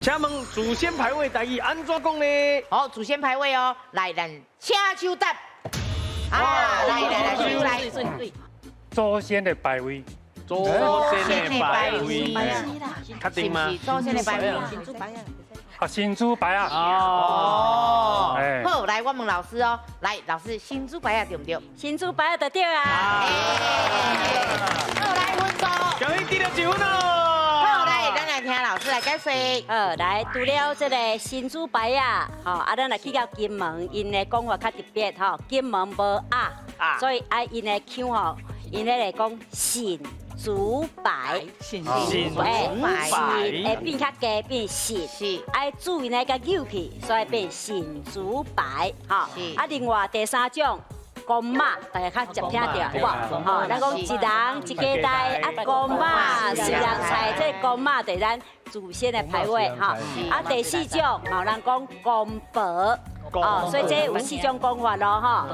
請問祖先牌位台語按怎講呢？好，祖先牌位哦，來，咱請手答。啊，來來來，手來。祖先的牌位。祖先的牌位，確定嗎？祖先的牌位。啊，神主牌啊。哦。好，來，我問老師哦，來，老師，神主牌啊，對毋對？神主牌啊，就對啊。好，來，分數。恭喜得了一分哦。好，來，咱來聽老師來解說。好，來，除了這个神主牌啊，吼，啊，咱來去到金門，𪜶的講法較特別吼，金門無鴨，所以愛𪜶的腔吼，𪜶咧來講神主牌，神主牌，神會變較低變神，愛主𪜶來共扭去，所以變神主牌，吼。啊，另外第三種。公媽，大家較常聽著，有無？吼，咱講一人一家代，啊，公媽四人菜，這个公媽就是咱祖先的牌位，吼。啊，第四種，嘛有人講公婆，哦，所以這有四種講法囉，吼。